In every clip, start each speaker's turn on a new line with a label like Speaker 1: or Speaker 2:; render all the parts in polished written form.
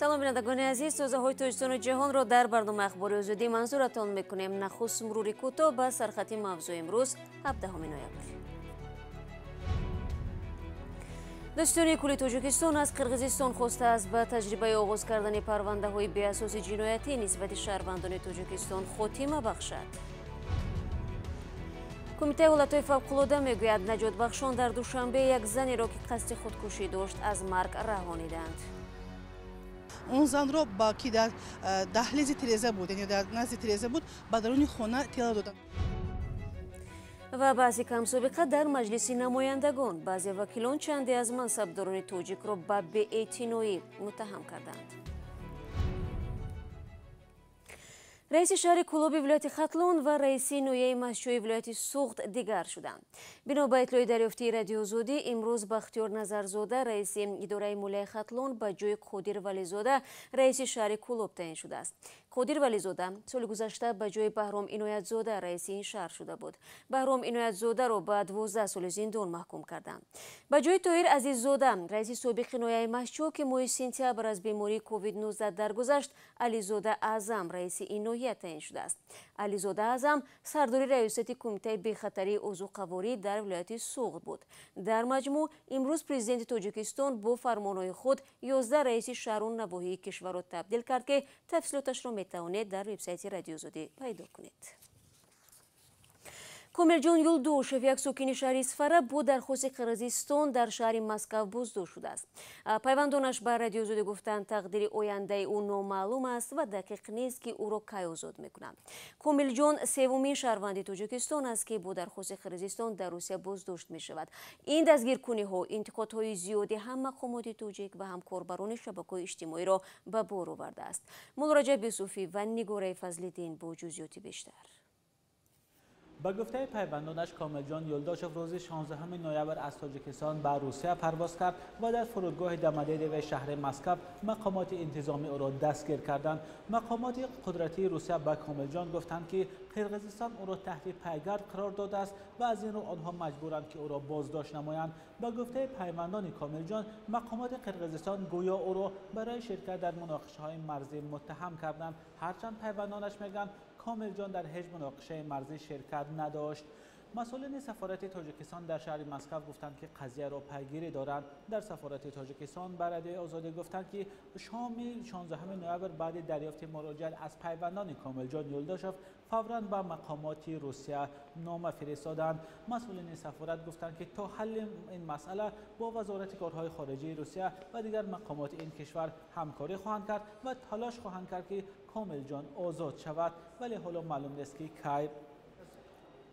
Speaker 1: Салом бинандагони азиз, тозаҳои Тоҷикистону ҷаҳонро дар барномаи Ахбори Озодӣ манзуратон мекунем. Нахуст мурури кӯтоҳ ба сархати мавзӯи имрӯз 17 ноябр. Додситонии кулли Тоҷикистон аз Қирғизистон хостааст ба таҷрибаи оғоз кардани парвандаҳои беасоси ҷиноятӣ нисбати шаҳрвандони Тоҷикистон хотима бахшад. Кумитаи ҳолатҳои фавқулода мегӯяд, наҷотбахшон дар Душанбе як занеро, ки қасди худкушӣ дошт, аз марг раҳониданд.
Speaker 2: Он занро, ки дар даҳлизи тиреза буд, яъне дар назди тиреза буд, ба даруни хона тела доданд.
Speaker 1: Ва баъзе камсобиқа дар Маҷлиси намояндагон. Баъзе вакилон чанде аз мансабдорони тоҷикро ба беэътиноӣ муттаҳам карданд. Раиси шаҳри Кӯлоби вилояти Хатлон ва раиси ноҳияи Мастчои вилояти Суғд дигар шуданд. Бино ба иттилои дарёфтии Радиоозодӣ, имрӯз Бахтиёр Назарзода, раиси идораи молияи Хатлон, ба ҷои Қодир Вализода, раиси шаҳри Кӯлоб таъин шудааст. Қодир Вализода соли гузашта ба ҷои Баҳром Иноятзода раиси ин шаҳр шуда буд. Баҳром Иноятзодаро ба 12 соли зиндон маҳкум карданд. Ба ҷои Тоҳир Азиззода, раиси собиқи ноҳияи Мастчо, ки моҳи сентябр аз бемории COVID-19 даргузашт, Ализода Аъзам раиси ин ноҳия таъин шудааст. Ализода Аъзам сардори раёсати кумитаи бехатарии озуқаворӣ дар вилояти Суғд буд. Дар маҷмӯъ имрӯз президенти Тоҷикистон бо фармонҳои худ 11 раиси шаҳру навоҳии кишварро табдил кард, ки тафсилоташро метавонед дар вебсайти Радиоозодӣ пайдо кунед. Комилҷон Юлдошев, як сокини шаҳри Исфара, бо дархости Қирғизистон дар шаҳри Москав боздошт шудааст. Пайвандонаш ба Радиоозодӣ гуфтанд, тақдири ояндаи ӯ номаълум аст ва дақиқ нест, ки ӯро кай озод мекунанд. Комилҷон севумин шаҳрванди Тоҷикистон аст, ки бо дархости Қирғизистон дар Русия боздошт мешавад. Ин дастгиркуниҳо интиқодҳои зиёди ҳам мақомоти тоҷик ва ҳам корбарони шабакаҳои иҷтимоиро ба бор овардааст. Муллораҷаб Юсуфӣ ва Нигораи Фазлиддин бо ҷузъиёти бештар.
Speaker 3: Ба гуфтаи пайвандонаш, Комилҷон Юлдошев рӯзи 16 ноябр аз Тоҷикистон ба Русия парвоз кард ва дар фурудгоҳи Домодедово шаҳри Москав мақомоти интизомӣ ӯро дастгир карданд. Мақомоти қудратии Русия ба Комилҷон гуфтанд, ки Қирғизистон ӯро таҳти пайгард қарор додааст ва аз ин рӯ онҳо маҷбуранд, ки ӯро боздошт намоянд. Ба гуфтаи пайвандони Комилҷон, мақомоти Қирғизистон гӯё ӯро барои ширкат дар муноқишаҳои марзӣ муттаҳам карданд. Ҳарчанд пайвандонаш мегӯянд, Комилҷон дар ҳеҷ муноқишаи марзӣ ширкат надошт. Масъулини сафорати Тоҷикистон дар шаҳри Москав гуфтанд, ки қазияро пайгирӣ доранд. Дар сафорати Тоҷикистон ба Радиои Озодӣ гуфтанд, ки шоми 16 ноябр баъди дарёфти муроҷиат аз пайвандони Комилҷон Юлдошев фавран ба мақомоти Русия нома фиристоданд. Масъулини сафорат гуфтанд, ки то ҳалли ин масъала бо Вазорати корҳои хориҷии Русия ва дигар мақомоти ин кишвар ҳамкорӣ хоҳанд кард ва талош хоҳанд кард, ки Комилҷон озод шавад, вале ҳоло маълум нест, ки кай.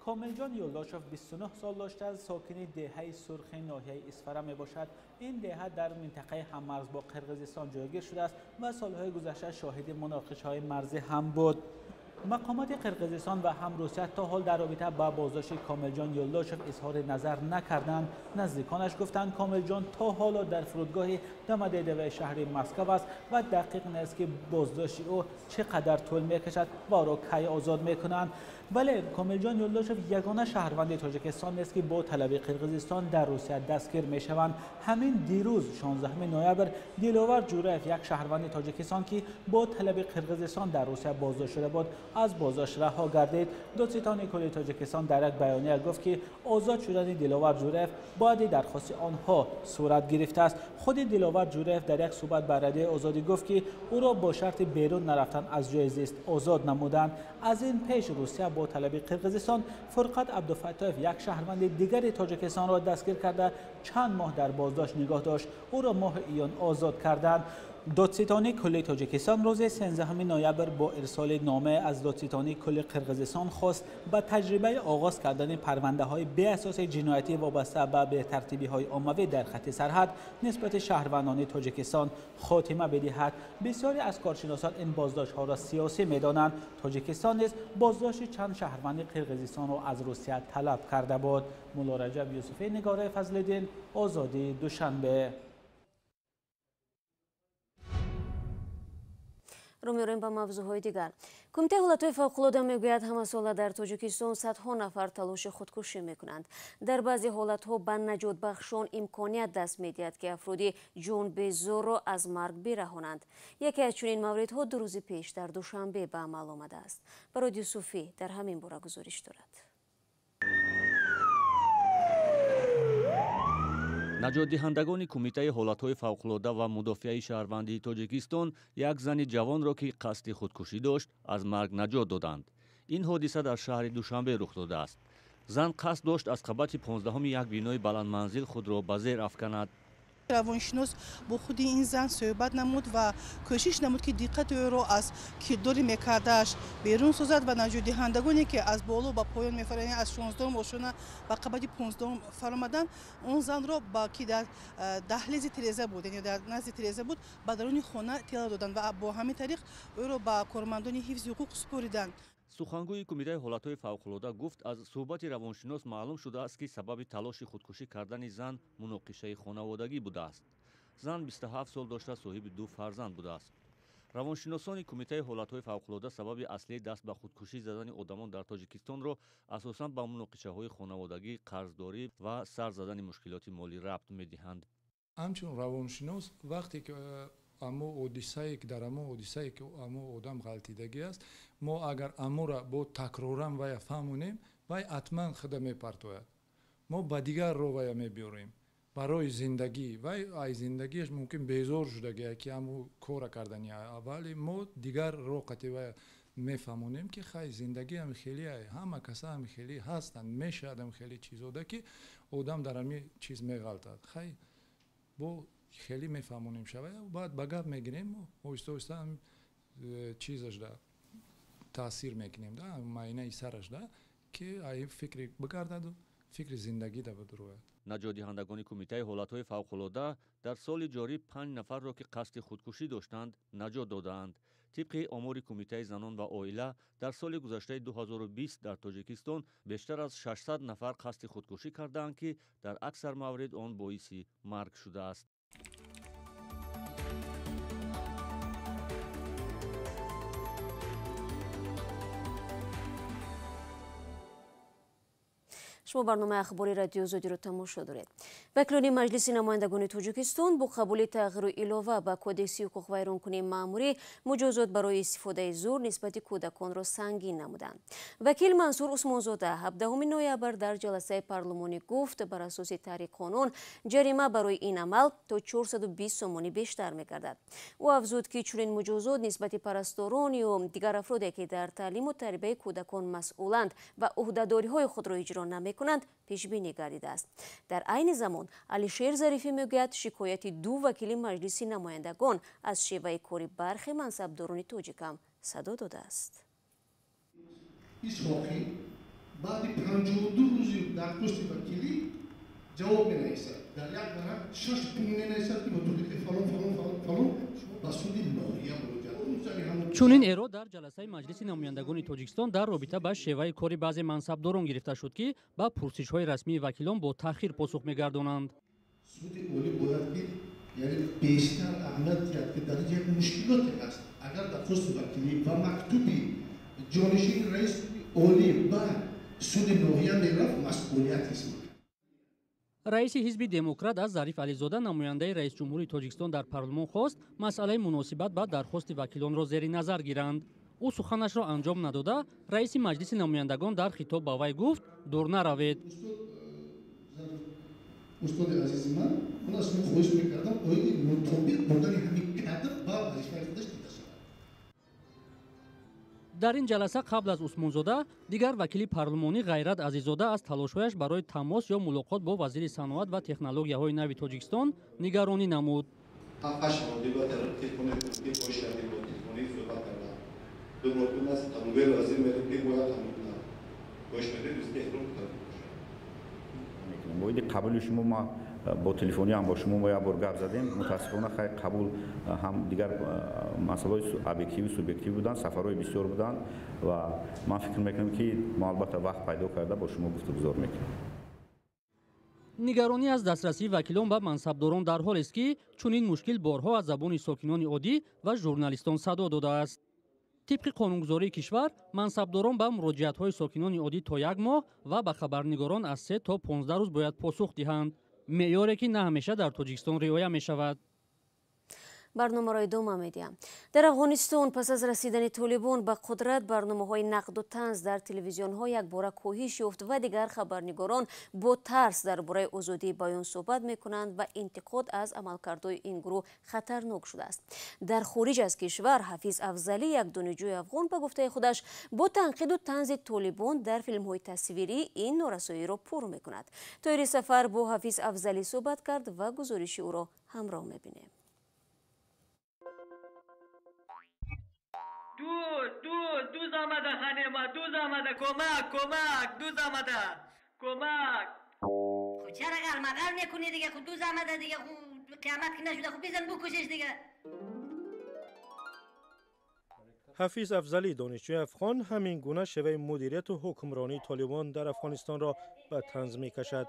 Speaker 3: Комилҷон Юлдошев 29 сол дошта, сокини деҳаи Сурхи ноҳияи Исфара мебошад. Ин деҳа дар минтақаи ҳаммарз бо Қирғизистон ҷойгир шудааст ва солҳои гузашта шоҳиди муноқишаҳои марзӣ ҳам буд. Мақомоти Қирғизистон ва ҳам Русия то ҳол дар робита ба боздошти Комилҷон Юлдошев изҳори назар накарданд. Наздиконаш гуфтанд, Комилҷон то ҳоло дар фурудгоҳи Домодедово шаҳри Москав аст ва дақиқ нест, ки боздошти ӯ чӣ қадар тӯл мекашад ва ӯро кай озод мекунанд. Вале Комилҷон Юлдошев ягона шаҳрванди Тоҷикистон нест, ки бо талаби Қирғизистон дар Русия дастгир мешаванд. Ҳамин дирӯз 16 ноябр Диловар Ҷураев, як шаҳрванди Тоҷикистон, ки бо талаби Қирғизистон дар Русия боздошт шуда буд, аз боздошт раҳо гардид. Додситони кулли Тоҷикистон дар як баёния гуфт, ки озод шудани Диловар Ҷураев баъди дархости онҳо сурат гирифтааст. Худи Диловар Ҷураев дар як суҳбат ба Радиои Озодӣ гуфт, ки ӯро бо шарти берун нарафтан аз ҷои зист озод намуданд. Аз ин пеш Русия бо талаби Қирғизистон Фурқат Абдуфаттоев, як шаҳрванди дигари Тоҷикистонро дастгир карда, чанд моҳ дар боздошт нигоҳ дошт. Ӯро моҳи июн озод карданд. Додситонии кулли Тоҷикистон рӯзи 13 ноябр бо ирсоли нома аз додситонии кулли Қирғизистон хост ба таҷрибаи оғоз кардани парвандаҳои беасоси ҷиноятӣ вобаста ба бетартибиҳои оммавӣ дар хати сарҳад нисбати шаҳрвандони Тоҷикистон хотима бидиҳад. Бисёре аз коршиносон ин боздоштҳоро сиёсӣ медонанд. Тоҷикистон низ боздошти чанд шаҳрванди Қирғизистонро аз Русия талаб карда буд. Муллораҷаб Юсуфӣ, Нигораи Фазлиддин, Озодӣ, Душанбе.
Speaker 1: Рӯ меорем ба мавзӯъҳои дигар. Кумитаи ҳолатҳои фавқулода мегӯяд, ҳамасола дар Тоҷикистон садҳо нафар талоши худкушӣ мекунанд. Дар баъзе ҳолатҳо ба наҷотбахшон имконият даст медиҳад, ки афроди ҷонбезорро аз марг бираҳонанд. Яке аз чунин мавридҳо 2 рӯзи пеш дар Душанбе ба амал омадааст. Барод Юсуфӣ дар ҳамин бора гузориш дорад.
Speaker 4: Наҷотдиҳандагони Кумитаи ҳолатҳои фавқулода ва мудофиаи шаҳрвандии Тоҷикистон як зани ҷавонро, ки қасди худкушӣ дошт, аз марг наҷот доданд. Ин ҳодиса дар шаҳри Душанбе рух додааст. Зан қасд дошт аз қабати 15-уми як бинои баландманзил худро ба зер афканад.
Speaker 2: Равоншинос бо худи ин зан суҳбат намуд ва кӯшиш намуд, ки диққати ӯро аз кирдори мекардааш берун созад ва наҷотдиҳандагоне, ки аз боло ба поён мефароянд, аз 16-ум ошона ба қабати 15-ум фаромаданд, он занро, ки дар даҳлези тиреза буд, яъне дар назди тиреза буд, ба даруни хона тела доданд ва бо ҳамин тариқ ӯро ба кормандони ҳифзи ҳуқуқ супориданд.
Speaker 4: Сухангӯи Кумитаи ҳолатҳои фавқулода гуфт, аз суҳбати равоншинос маълум шудааст, ки сабаби талоши худкушӣ кардани зан муноқишаи хонаводагӣ будааст. Зан 27 сол дошта, соҳиби 2 фарзанд будааст. Равоншиносони Кумитаи ҳолатҳои фавқулода сабаби аслии даст ба худкушӣ задани одамон дар Тоҷикистонро асосан ба муноқишаҳои хонаводагӣ, қарздорӣ ва сар задани мушкилоти молӣ рабт медиҳанд.
Speaker 5: Ҳамчун равоншинос вақте ки аммо ҳодисае ки дар аммо ҳодисае ки аммо одам ғалтидагӣ аст, мо агар амморо бо такроран вая фаҳмонем, вай ҳатман худа мепартояд. Мо ба дигар роҳ вая мебиёрем барои зиндагӣ. Вай ай зиндагиаш мумкин безор шудагия, ки аммо кора кардани, вале мо дигар роҳ қати вая мефаҳмонем, ки хай зиндагӣ ҳам хеле ҳама каса ҳам хеле ҳастанд, мешавад ҳам хеле чизода, ки одам дар ҳами чиз меғалтад. Хай бо хеле мефаҳмонем шава, баъд ба гап мегирем, оҳиста оҳиста чизашда таъсир мекунем, да майнаи сарашда, ки ай фикри бигардаду фикри зиндагида бидурояд.
Speaker 4: Наҷотдиҳандагони Кумитаи ҳолатҳои фавқулода дар соли ҷорӣ 5 нафарро, ки қасди худкушӣ доштанд, наҷот додаанд. Тибқи омори Кумитаи занон ва оила, дар соли гузаштаи 2020 дар Тоҷикистон бештар аз 600 нафар қасди худкушӣ кардаанд, ки дар аксар маврид он боиси марг шудааст.
Speaker 1: Шумо барномаи ахбори Радиои Озодиро тамошо доред. Вакилони Маҷлиси намояндагони Тоҷикистон бо қабули тағйиру илова ба Кодекси ҳуқуқвайронкунии маъмурӣ муҷозот барои истифодаи зӯр нисбати кӯдаконро сангин намуданд. Вакил Мансур Усмонзода 17 ноябр дар ҷаласаи парлумонӣ гуфт, бар асоси таҳрири қонун ҷарима барои ин амал то 420 сомонӣ бештар мегардад. Ӯ афзуд, ки чунин муҷозот нисбати парасторон ё дигар афроде, ки дар таълиму тарбияи кӯдакон масъуланд ва ӯҳдадориҳои худро иҷро намекунанд, пешбинӣ гардидааст. Дар айни замон Алишер Зарифӣ мегӯяд, шикояти 2 вакили Маҷлиси намояндагон аз шеваи кори бархе мансабдорони тоҷикам садо додааст.
Speaker 6: Исҳоқӣ баъди 52 рӯзи дархости вакилӣ ҷавоб менависад. Дар як варақ 6 пункт менависад, ки мутобиқи фалон фалон фалон фалон ба суди ноҳия муроҷиат.
Speaker 7: Чунин эрод дар ҷаласаи Маҷлиси намояндагони Тоҷикистон дар робита ба шеваи кори баъзе мансабдорон гирифта шуд, ки ба пурсишҳои расмии вакилон бо таъхир посух мегардонанд.
Speaker 6: Суди олӣ бояд ки яъне бештар аҳамият диҳад, ки дар як мушкилоте ҳаст. Агар дархости вакилӣ ва мактуби ҷонишини раиси олӣ ба суди ноҳия мерафт, масъулият ҳис мекард.
Speaker 7: Раиси ҳизби Демократ аз Зариф Ализода, намояндаи раисҷумҳури Тоҷикистон дар парлумон, хост масъалаи муносибат ба дархости вакилонро зери назар гиранд. Ӯ суханашро анҷом надода, раиси Маҷлиси намояндагон дар хитоб ба вай гуфт: дур наравед.
Speaker 6: Устоди азизи ман, ман аз шумо хоҳиш мекардам, оиди мутобиқ будани ҳамин кадр ба вазифаи худаш дида шавад.
Speaker 7: Дар ин ҷаласа қабл аз Усмонзода дигар вакили парлумонӣ Ғайрат Азиззода аз талошҳояш барои тамос ё мулоқот бо вазири саноат ва технологияҳои нави Тоҷикистон нигаронӣ намуд.
Speaker 8: Оиди қабули шумо ма бо телефонӣ ҳам бо шумо мо як бор гап задем. Мутаассифона хай қабул ҳам дигар масъалаҳои объективӣ субъективӣ буданд, сафарҳои бисёр буданд ва ман фикр мекунам, ки мо албатта вақт пайдо карда бо шумо гуфтугузор мекунем.
Speaker 7: Нигаронӣ аз дастрасии вакилон ба мансабдорон дар ҳолест, ки чунин мушкил борҳо аз забони сокинони оддӣ ва журналистон садо додааст. Тибқи қонунгузории кишвар, мансабдорон ба муроҷиатҳои сокинони оддӣ то 1 моҳ ва ба хабарнигорон аз 3 то 15 рӯз бояд посух диҳанд. Меъёре ки на ҳамеша дар Тоҷикистон риоя мешавад.
Speaker 1: Барномаро идома медиҳам. Дар Афғонистон пас аз расидани Толибон ба қудрат барномаҳои нақду танз дар телевизионҳо якбора коҳиш ёфт ва дигар хабарнигорон бо тарс дар бораи озодии баён суҳбат мекунанд ва интиқод аз амалкардҳои ин гурӯҳ хатарнок шудааст. Дар хориҷ аз кишвар Ҳафиз Афзалӣ, як донишҷӯи афғон, ба гуфтаи худаш бо танқиду танзи Толибон дар филмҳои тасвирӣ ин норасоиро пур мекунад. Тоҳири Сафар бо Ҳафиз Афзалӣ суҳбат кард ва гузориши ӯро ҳамроҳ мебинем.
Speaker 9: دوز آمده خانه ما، دوز آمده، کمک کمک، دوز آمده، کمک.
Speaker 10: خب چرا غرمغر میکنی دیگه؟ خب دوز آمده دیگه، خب قیامت که نشده، خب بزن بکشش دیگه.
Speaker 11: ҳафиз Афзалӣ, донишҷӯи афғон, ҳамин гуна шеваи мудирияту ҳукмронии Толибон дар Афғонистонро ба танз мекашад.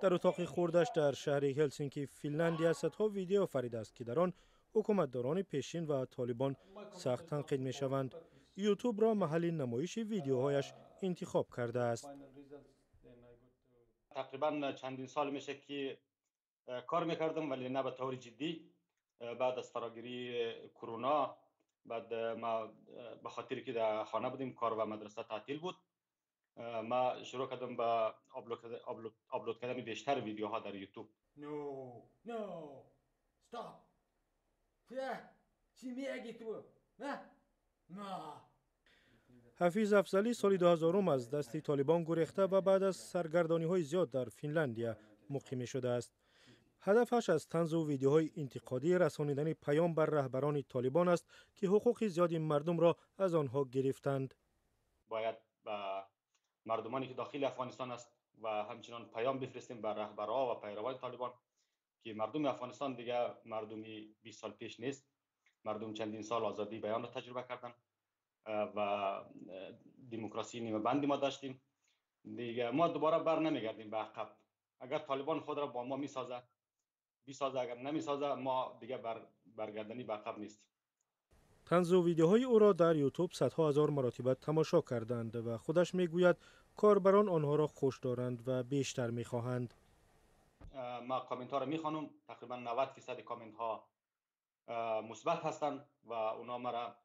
Speaker 11: Дар утоқи хурдаш дар шаҳри Ҳелсинки Финляндия садҳо видео офаридааст, ки дар он ҳукуматдорони пешин ва Толибон сахт танқид мешаванд. Ютубро маҳалли намоиши видеоҳояш интихоб кардааст.
Speaker 12: тақрибан чандин сол меша ки кор мекардам, вале на ба таври ҷиддӣ. баъд аз фарогирии корона, баъд ма ба хотире ки дар хона будем, кор ва мадраса таътил буд, ма шурӯъ кардам ба آپلود кардани бештар видеоҳо дар Ютуб.
Speaker 13: No, no, stop. چی میگی تو؟ نه نه.
Speaker 11: Ҳафиз Афзалӣ соли 2000 аз дасти Толибон гурехта ва баъд аз саргардониҳои зиёд дар Финляндия муқим шудааст. Ҳадафаш аз танзу видеоҳои интиқодӣ расонидани паём бар раҳбарони Толибон аст, ки ҳуқуқи зиёди мардумро аз онҳо гирифтанд.
Speaker 12: бояд ба мардумоне ки дохили Афғонистон аст ва ҳамчунон паём бифристем ба раҳбарҳо ва пайравони Толибон, ки мардуми Афғонистон дига мардуми 20 сол пеш нест. мардум чандин сол озодии баёнро таҷриба карданд ва демокрасии нимабанди мо доштем. дига мо дубора бар намегардем ба ақаб. агар Толибон худро бо мо мисозад, бисозад, агар намисозад, мо дига баргардани ба ақаб нестем.
Speaker 11: Танзу видеоҳои ӯро дар Ютуб садҳо ҳазор маротиба тамошо карданд ва худаш мегӯяд, корбарон онҳоро хуш доранд ва бештар мехоҳанд.
Speaker 12: ما کامنت ها رو میخوانم، تقریبا 90% کامنت ها مثبت هستند و اونا مرا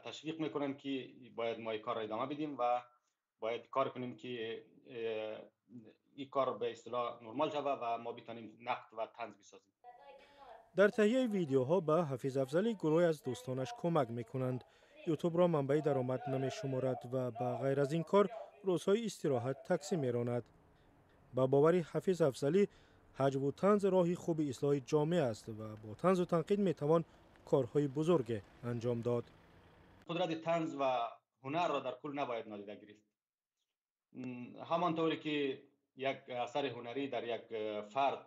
Speaker 12: تشویق میکنن که باید ما این کار را ادامه بدیم و باید کار کنیم که این کار به اصطلاح نرمال شود و ما بتونیم نقد و طنز بسازیم.
Speaker 11: Дар таҳияи видеоҳо ба Ҳафиз Афзалӣ гурӯҳе аз дӯстонаш кӯмак мекунанд. Ютубро манбаи даромад намешуморад ва ба ғайр аз ин кор рӯзҳои истироҳат таксӣ меронад. Ба бовари Ҳафиз Афзалӣ, ҳаҷву танз роҳи хуби ислоҳи ҷомеа аст ва бо танзу танқид метавон корҳои бузурге анҷом дод.
Speaker 12: қудрати танз ва ҳунарро дар кул набояд нодида гирифт. ҳамон тавре ки як асари ҳунарӣ дар як фард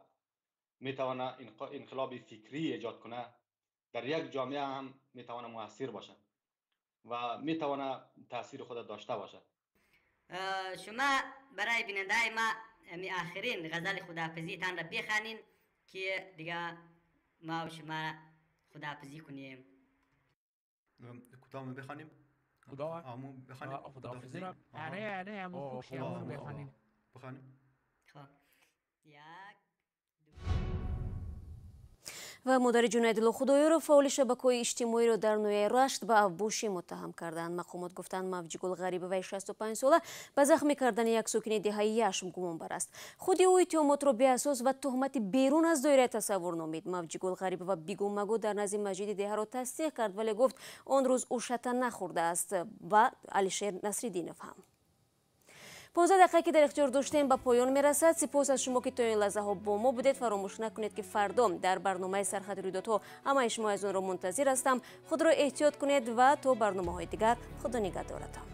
Speaker 12: метавонад инқилоби фикрӣ эҷод кунад, дар як ҷомеа ҳам метавонад муассир бошад ва метавонад таъсири худро дошта бошад.
Speaker 10: шумо барои бинандаи ма охирин ғазали худоҳофизитон ро бихонین ки дига ма ва шумо худоҳофизӣ кунем.
Speaker 14: кудом бихонیم؟
Speaker 15: кудом
Speaker 14: бихонیم؟
Speaker 15: худоҳофизӣ. آره آره، همون خوب بخوانیم.
Speaker 14: بخوانیم.
Speaker 10: خب، یک.
Speaker 1: Ва модари Ҷунаидулло Худоёров, фаъоли шабакаҳои иҷтимоиро дар ноҳияи Рашт ба авбошӣ муттаҳам карданд. Мақомот гуфтанд, Мавҷигул Ғарибоваи 65сола ба захмӣ кардани як сокини деҳаи Яшм гумонбар аст. Худи ӯ иттиҳомотро беасос ва туҳмати берун аз доираи тасаввур номид. Мавҷигул Ғарибова бигӯ-магӯ дар назди масҷиди деҳаро тасдиқ кард, вале гуфт, он рӯз ӯ шата нахӯрдааст ва Алишер Насриддинов ҳам. 15 дақиқа, ки дар ихтиёр доштем, ба поён мерасад. Сипос аз шумо, ки то ин лаҳзаҳо бо мо будед. Фаромӯш накунед, ки фардо дар барномаи Сархати рӯйдодҳо ҳамаи шумо аз онро мунтазир ҳастам. Худро эҳтиёт кунед ва то барномаҳои дигар худо нигаҳдоратон.